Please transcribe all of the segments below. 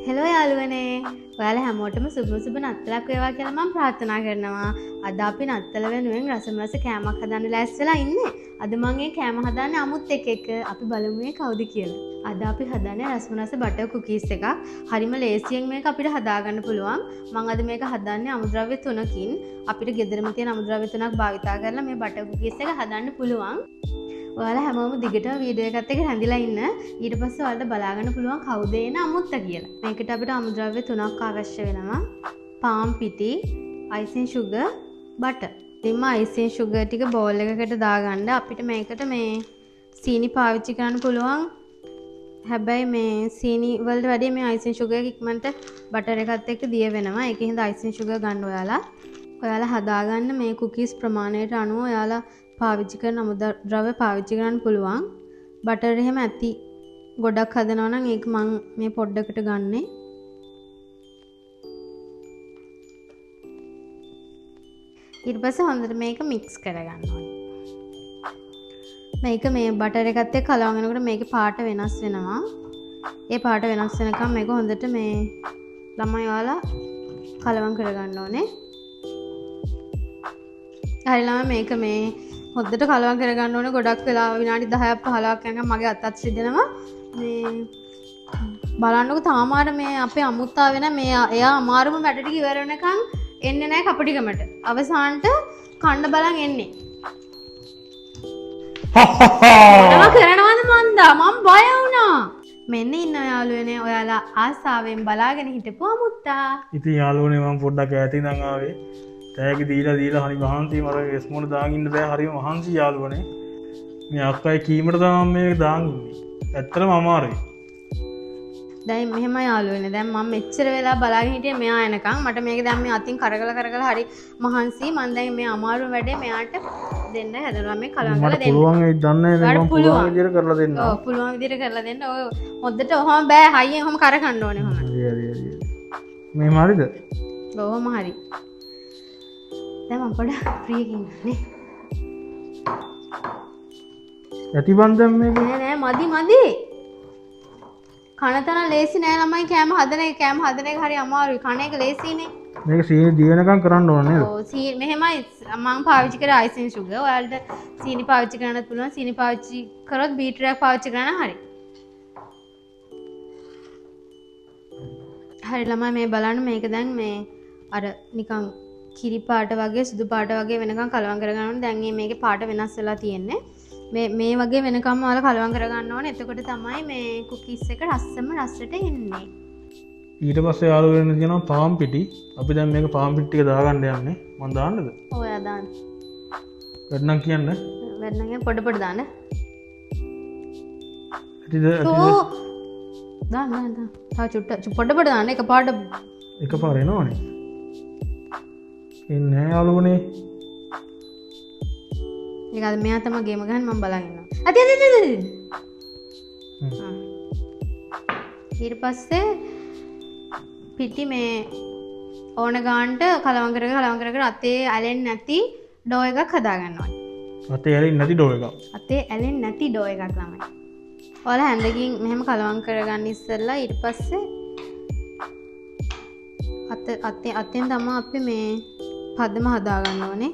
Hello යාළුවනේ, ඔයාලා හැමෝටම සුබ සුබ නත්තලක් වේවා කියලා මම ප්‍රාර්ථනා කරනවා. අද අපි නත්තල වෙනුවෙන් රසම රස කෑමක් හදන්න ලෑස්ති වෙලා ඉන්නේ. අද මං ඒ කෑම හදන්නේ අමුත් එක්ක එක. අපි බලමු ඒ කවුද කියලා. අද අපි හදන්නේ රසම රස බටර් කුකීස් එකක්. හරිම ලේසියෙන් මේක අපිට හදාගන්න පුළුවන්. මං අද මේක හදන්නේ අමුද්‍රව්‍ය තුනකින්. අපිට ගෙදරම තියෙන අමුද්‍රව්‍ය තුනක් භාවිතා කරලා මේ බටර් කුකීස් එක හදන්න පුළුවන්. ඔයාලා හැමෝම දිගටම වීඩියෝ එකත් එක්ක රැඳිලා ඉන්න. ඊට පස්සේ ඔයාලට බලාගන්න පුළුවන් කවුද එන අමුත්ත කියලා. මේකට අපිට අමුද්‍රව්‍ය තුනක් අවශ්‍ය වෙනවා. පාන් පිටි, අයිසින් ෂුගර්, බටර්. ඉතින්ම අයිසින් ෂුගර් ටික බෝල් එකකට දාගන්න. අපිට මේකට මේ සීනි පාවිච්චි කරන්න පුළුවන්. හැබැයි මේ සීනි වලට වැඩිය මේ අයිසින් ෂුගර් එක ඉක්මනට බටර් එකත් එක්ක දිය වෙනවා. ඒකෙන් හින්දා අයිසින් ෂුගර් ගන්න ඔයාලා. ඔයාලා හදාගන්න මේ කුකීස් ප්‍රමාණයට අනුව ඔයාලා පාවිච්චි කරන අමුද්‍රව්‍ය පාවිච්චි කරන්න පුළුවන්. බටර් එහෙම ඇති ගොඩක් හදනවා නම් ඒක මං මේ පොඩ්ඩකට ගන්නෙ. ඊට පස්සේ හොඳට මේක මික්ස් කරගන්න ඕනේ. මේක මේ බටර් එකත් එක්ක කලවම් වෙනකොට මේකේ පාට වෙනස් වෙනවා. ඒ පාට වෙනස් වෙනකම් මේක හොඳට මේ ළමයි ඔයාලා කලවම් කරගන්න ඕනේ. හරි ළමයි, මේක මේ හොඳට කලවම් කරගන්න ඕනේ. ගොඩක් වෙලා විනාඩි 10ක් 15ක් යනකම් මගේ අතත් සිදෙනවා. මේ බලන්නකෝ තාම අර මේ අපේ අමුත්තා වෙන මේ එයා අමාරුම වැඩ ටික ඉවර වෙනකන් එන්නේ නැහැ කපටිකමට. අවසානට කන්න බලන් එන්නේ. මොනවා කරනවද මන්දා? මං බය වුණා. මෙන්න ඉන්න යාළුවනේ, ඔයාලා ආසාවෙන් බලාගෙන හිටපු අමුත්තා. ඉතින් යාළුවනේ මං පොඩ්ඩක් ඈත ඉඳන් ආවේ. තෑගි දීලා දීලා හරි මහන්සි, මට වෙස් මොන දාන් ඉන්න බෑ. හරිම මහන්සි යාළුවනේ. මේ අක්කයි කීමට තමයි මේක දාන් ඉන්නේ. ඇත්තටම අමාරුයි. දැන් මෙහෙමයි යාළුවනේ, දැන් මම මෙච්චර වෙලා බලාගෙන හිටියේ මෙයා එනකන්. මට මේක දැන් මේ අතින් කරකල කරකල හරි මහන්සි. මං දැන් මේ අමාරුම වැඩේ මෙයාට දෙන්න හදනවා. මේ කලවම් කරලා මට දෙන්න. පුළුවන් ඒ දන්නේ නැහැ. ඔයාට මම පුළුවන් පුළුවන්. විදියට කරලා දෙන්න. ඔව්, පුළුවන් විදියට කරලා දෙන්න. ඔය හොද්දට ඔහොම බෑ, හයියෙන් ඔහොම කරකන්න ඕනේ ඔහොම. හරි හරි හරි. මෙහෙම හරිද? ඔව්, ඔහොම හරි. දැන් මම පොඩ ෆ්‍රී එකකින් ඉන්නනේ. ඇති බන් දැන් මේක. නෑ නෑ, මදි මදි. කන තරම් ලේසි නෑ ළමයි කෑම හදන එක. කෑම හදන එක හරි අමාරුයි. කන එක ලේසිනේ. මේක සීනි දිය වෙනකන් කරන්න ඕන නේද? ඔව්, මෙහෙමයි මං පාවිච්චි කරේ අයිසින් ෂුගර්. ඔයාලට සීනි පාවිච්චි කරන්නත් පුළුවන්. සීනි පාවිච්චි කරොත් බීටර් එකක් පාවිච්චි කරා නම් හරි. හරි ළමයි, මේ බලන්න මේක දැන් මේ අර නිකන් කිරි පාට වගේ සුදු පාට වගේ වෙනකන් කලවම් කරගන්න ඕනේ. දැන් මේකේ පාට වෙනස් වෙලා තියෙන්නේ. මේ වගේ වෙනකම්ම ඔයාලා කලවම් කරගන්න ඕනේ. එතකොට තමයි මේ කුකීස් එක රස්සම රසට එන්නේ. ඊට පස්සේ යාළුවෝ වෙන කියනවා පාන් පිටි. අපි දැන් මේක පාන් පිටි ටික දාගන්න යන්නේ. මං දාන්නද? ඔව්, ඔයා දාන්න. වැඩනම් කියන්න. වැඩනම් කියන්න, පොඩ පොඩ දාන්න. ඇතිද? ඇතිද? ඔව්. දාන්න, දාන්න, දාන්න. තව චුට්ට, පොඩ පොඩ දාන්න. එකපාරට එකපාර එනවනේ. එන්නේ නෑ යාළුවනේ. ඒක අද මෙයා තමයි ගේම ගහන්නේ, මං බලන් ඉන්නවා. ඇති, ඇති, ඇති, ඇති. ඊට පස්සේ පිටි මේ ඕන ගානට කලවම් කර කර කලවම් කර කර අතේ ඇලෙන්නේ නැති ඩෝ එකක් හදාගන්න ඕනේ. අතේ ඇලෙන්නේ නැති ඩෝ එකක්. අතේ ඇලෙන්නේ නැති ඩෝ එකක් ළමයි. ඔයාලා හැන්දකින් මෙහෙම කලවම් කරගන්න ඉස්සෙල්ලා ඊට පස්සේ අතෙන් තමයි අපි මේ පදම හදාගන්න ඕනේ.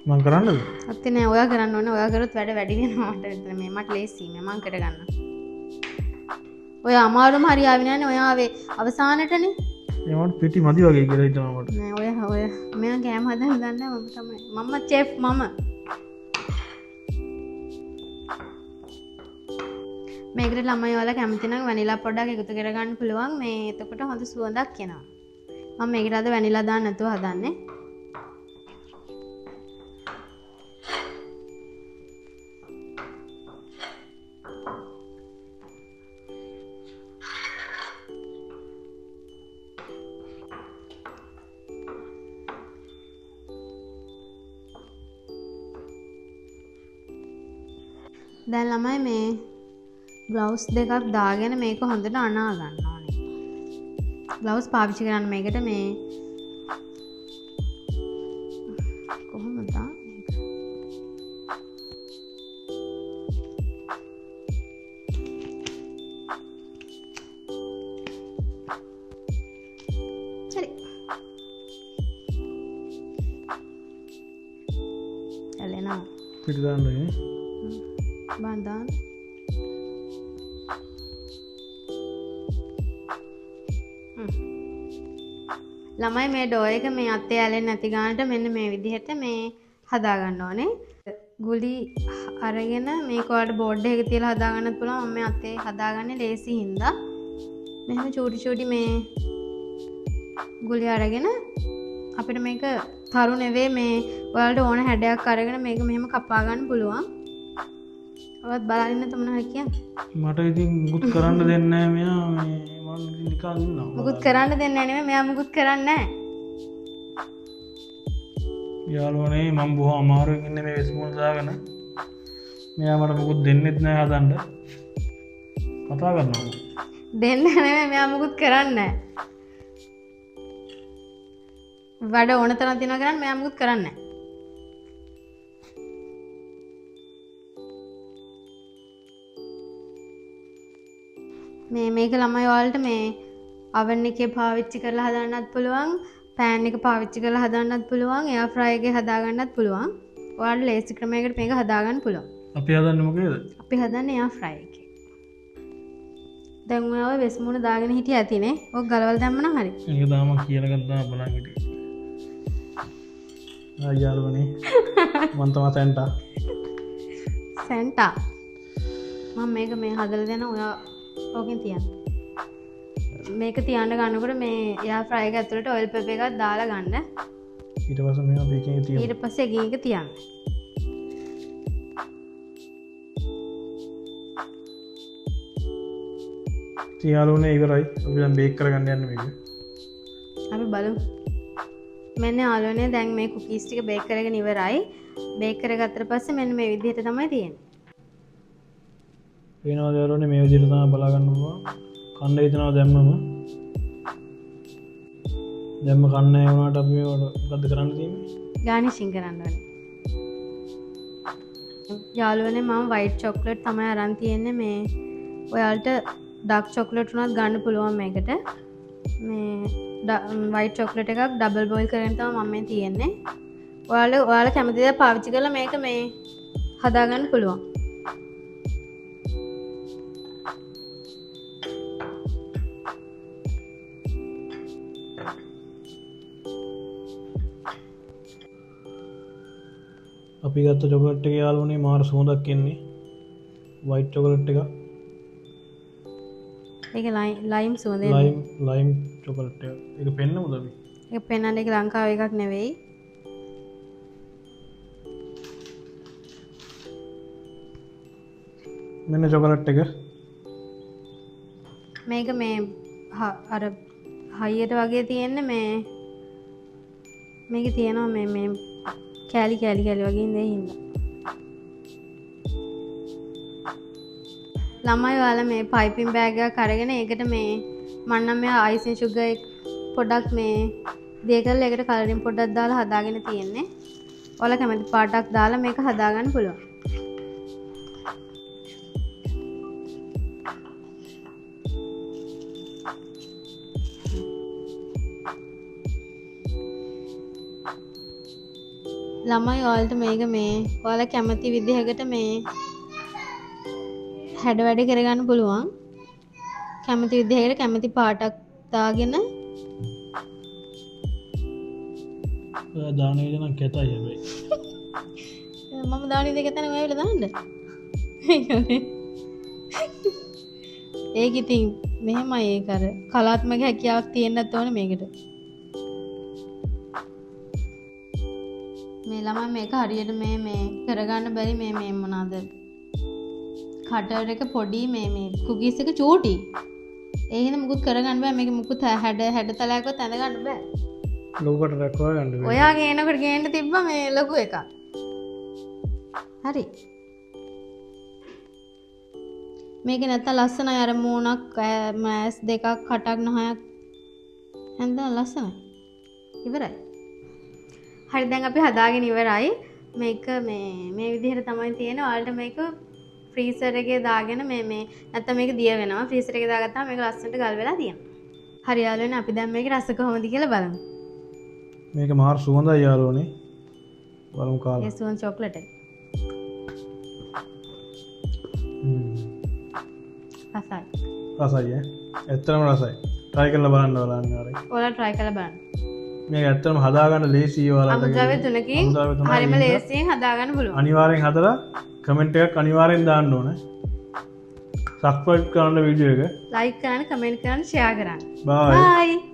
මං කරන්නද? අතේ නෑ, ඔයා කරන්න ඕනේ. ඔයා කරොත් වැඩ වැඩි වෙනවා මට විතර. මේ මට ලේසි, මේ මං කරගන්න. ඔය අමාරුම හරි ආවේ නෑනේ, ඔයා ආවේ අවසානටනේ. ඒ මට පිටි මදි වගේ කියලා හිතෙනවා මට. නෑ, ඔය මෙයා කෑම හදන්න දන්නේ නෑ, මම තමයි. මම චෙෆ් මම. මේකට ළමයි ඔයාලා කැමති නම් වැනිලා පොඩ්ඩක් එකතු කරගන්න පුළුවන්. මේ එතකොට හොඳ සුවඳක් එනවා. මම මේකට අද වැනිලා දාන්න නැතුව හදන්නේ. දැන් ළමයි මේ ග්ලව්ස් දෙකක් දාගෙන මේක හොඳට අනා ගන්න ඕනේ. ග්ලව්ස් පාවිච්චි කරන්න මේකට මේ කොහොමද දාන්නේ? පිටි දාන්න ඕනේ. බලන්න දාන්න. ළමයි මේ ඩෝ එක මේ අතේ ඇලෙන්නේ නැති ගානට මෙන්න මේ විදිහට මේ හදා ගන්න ඕනේ. ගුලි අරගෙන මේක ඔයාලට බෝඩ් එකක තියලා හදා ගන්නත් පුළුවන්. මම මේ අතේ හදාගන්නේ ලේසි හින්දා. මෙහෙම චූටි චූටි මේ ගුලි අරගෙන අපිට මේක තරු නෙවෙයි මේ ඔයාලට ඕන හැඩයක් අරගෙන මේක මෙහෙම කපා ගන්න පුළුවන්. ඔයත් බලන් ඉන්න තම මොනවා කියන්නේ? මට ඉතින් මුකුත් කරන්න දෙන්නේ නැහැ මෙයා. මේ මං ඉතින් නිකන් ඉන්නවා. මුකුත් කරන්න දෙන්නේ නැහැ නෙමෙයි, මෙයා මුකුත් කරන්නේ නැහැ. යාළුවනේ මං බොහොම අමාරුවෙන් ඉන්නේ මේ වෙස් මූණ දාගෙන. මෙයා මට මුකුත් දෙන්නෙත් නෑ හදන්න. කතා කරනවා. දෙන්නේ නෙමෙයි, මෙයා මුකුත් කරන්නේ නෑ. වැඩ ඕන තරම් තියෙනවා කරන්න, මෙයා මුකුත් කරන්නේ නෑ. මේක ළමයි ඔයාලට මේ අවන් එකේ පාවිච්චි කරලා හදන්නත් පුළුවන්, පෑන් එක පාවිච්චි කරලා හදන්නත් පුළුවන්, එයාර් ෆ්‍රයි එකේ හදාගන්නත් පුළුවන්. ඔයාලට ලේසි ක්‍රමයකට මේක හදාගන්න පුළුවන්. අපි හදන්නේ මොකේද? අපි හදන්නේ එයාර් ෆ්‍රයි එකේ. දැන් ඔයා ඔය වෙස් මූණ දාගෙන හිටිය ඇතිනේ. ඔක් ගලවලා දැම්ම නම් හරි. ඒක තමයි මං කියන එක තමයි බලන් හිටියේ. ආ යාළුවනේ මං තමයි සැන්ටා. සැන්ටා. මං මේක මේ හදලා දෙන ඔයා ඕකෙන් තියන්න. මේක තියන්න ගන්නකොට මේ එයාර් ෆ්‍රයි එක ඇතුළට ඔයිල් පේපර් එකක් දාලා ගන්න. ඊට පස්සේ මේවා බේකින් එක තියන්න. ඊට පස්සේ එකින් එක තියන්න. ඉතින් යාළුවනේ ඉවරයි. අපි දැන් බේක් කරගන්න යන්නේ මේක. අපි බලමු. මෙන්න යාළුවනේ දැන් මේ කුකීස් ටික බේක් කරගෙන ඉවරයි. බේක් කරගත්තට පස්සේ මෙන්න මේ විදිහට තමයි තියෙන්නේ. පේනවද යාළුවනේ මේ විදිහට තමයි බලා ගන්න පුළුවන්. කන්න හිතනවා දැම්මම. දැම්ම කන්න ඒ වුණාට අපි මේවට මොකද්ද කරන්න තියෙන්නේ? ගානිෂින් කරන්න ඕනේ. යාළුවනේ මම වයිට් චොක්ලට් තමයි අරන් තියෙන්නේ. මේ ඔයාලට ඩාර්ක් චොක්ලට් උනත් ගන්න පුළුවන් මේකට. මේ වයිට් චොක්ලට් එකක් ඩබල් බොයිල් කරගෙන තමයි මම මේ තියෙන්නේ. ඔයාලා කැමති දේ පාවිච්චි කරලා මේක මේ හදාගන්න පුළුවන්. අපි ගත්ත චොකලට් එක යාළුවනේ මාර සුවඳක් එන්නේ. වයිට් චොකලට් එක. ඒක ලයිම් සුවඳ එන්නේ. ලයිම් චොකලට් එක. ඒක පෙන්නමුද අපි? ඒක පෙන්නන්න ඒක ලංකාවේ එකක් නෙවෙයි. මෙන්න චොකලට් එක. මේක මේ අර හයියට වගේ තියෙන්නේ මේ මේකේ තියෙනවා මේ කෑලි කෑලි කෑලි වගේ ඉඳේ හින්දා. ළමයි ඔයාලා මේ පයිපින් බෑග් එකක් අරගෙන ඒකට මේ මං නම් මේ අයිසින් ෂුගර් එක පොඩක් මේ දේ කරලා ඒකට කලරින් පොඩ්ඩක් දාලා හදාගෙන තියෙන්නේ. ඔයාලා කැමති පාටක් දාලා මේක හදාගන්න පුළුවන්. ළමයි ඔයාලට මේක මේ ඔයාලා කැමති විදිහකට මේ හැඩ වැඩ කරගන්න පුළුවන්. කැමති විදිහකට කැමති පාටක් දාගෙන. ඔයා දාන විදිහ නම් කැතයි හැබැයි. මම දාන විදිහ කැතයි නම් ඔයා ඇවිල්ලා දාන්න. ඒක ඉතින් මෙහෙමයි ඒක අර කලාත්මක හැකියාවක් තියෙන්නත් ඕනේ මේකට. මේ ළමයි මේක හරියට මේ කරගන්න බැරි මේ මොනවාද? කටර් එක පොඩි මේ කුකීස් එක චූටි. ඒ හින්දා මුකුත් කරගන්න බෑ. මේක මුකුත් හැඩතලයක්වත් ඇඳ ගන්න බෑ. ලොකු කටරයක් හොයාගන්න බෑ. ඔයා ගේනකොට ගේන්න තිබ්බා මේ ලොකු එකක්. හරි. මේක නැත්තම් ලස්සනයි අර මූණක්, මෑස් දෙකක්, කටක්, නහයක් හැන්දා ලස්සනයි. ඉවරයි. හරි දැන් අපි හදාගෙන ඉවරයි. මේක මේ විදිහට තමයි තියෙන්නේ. ඔයාලට මේක ෆ්‍රීසර් එකේ දාගෙන මේ නැත්තම් මේක දිය වෙනවා. ෆ්‍රීසර් එකේ දාගත්තාම මේක ලස්සනට ගල් වෙලා තියෙනවා. හරි යාළුවනේ අපි දැන් මේකේ රස කොහොමද කියලා බලමු. මේක මාර සුවඳයි යාළුවනේ. බලමු කාලා. ඒ සුවඳ චොක්ලට් එක. රසයි. රසයි ඈ. ඇත්තටම රසයි. Try කරලා බලන්න ඔයාලා අනිවාර්යෙන්. ඔයාලා try කරලා බලන්න. මේක ඇත්තටම හදාගන්න ලේසියි ඔයාලට. අමුද්‍රව්‍ය තුනකින් අමුද්‍රව්‍ය තුනයි හරිම ඉන්න. ලේසියෙන් හදාගන්න පුළුවන්. අනිවාර්යෙන් හදලා කමෙන්ට් එකක් අනිවාර්යෙන් දාන්න ඕන. සබ්ස්ක්‍රයිබ් කරන්න වීඩියෝ එක. ලයික් කරන්න, කමෙන්ට් කරන්න, ෂෙයා කරන්න. බායි. බයි.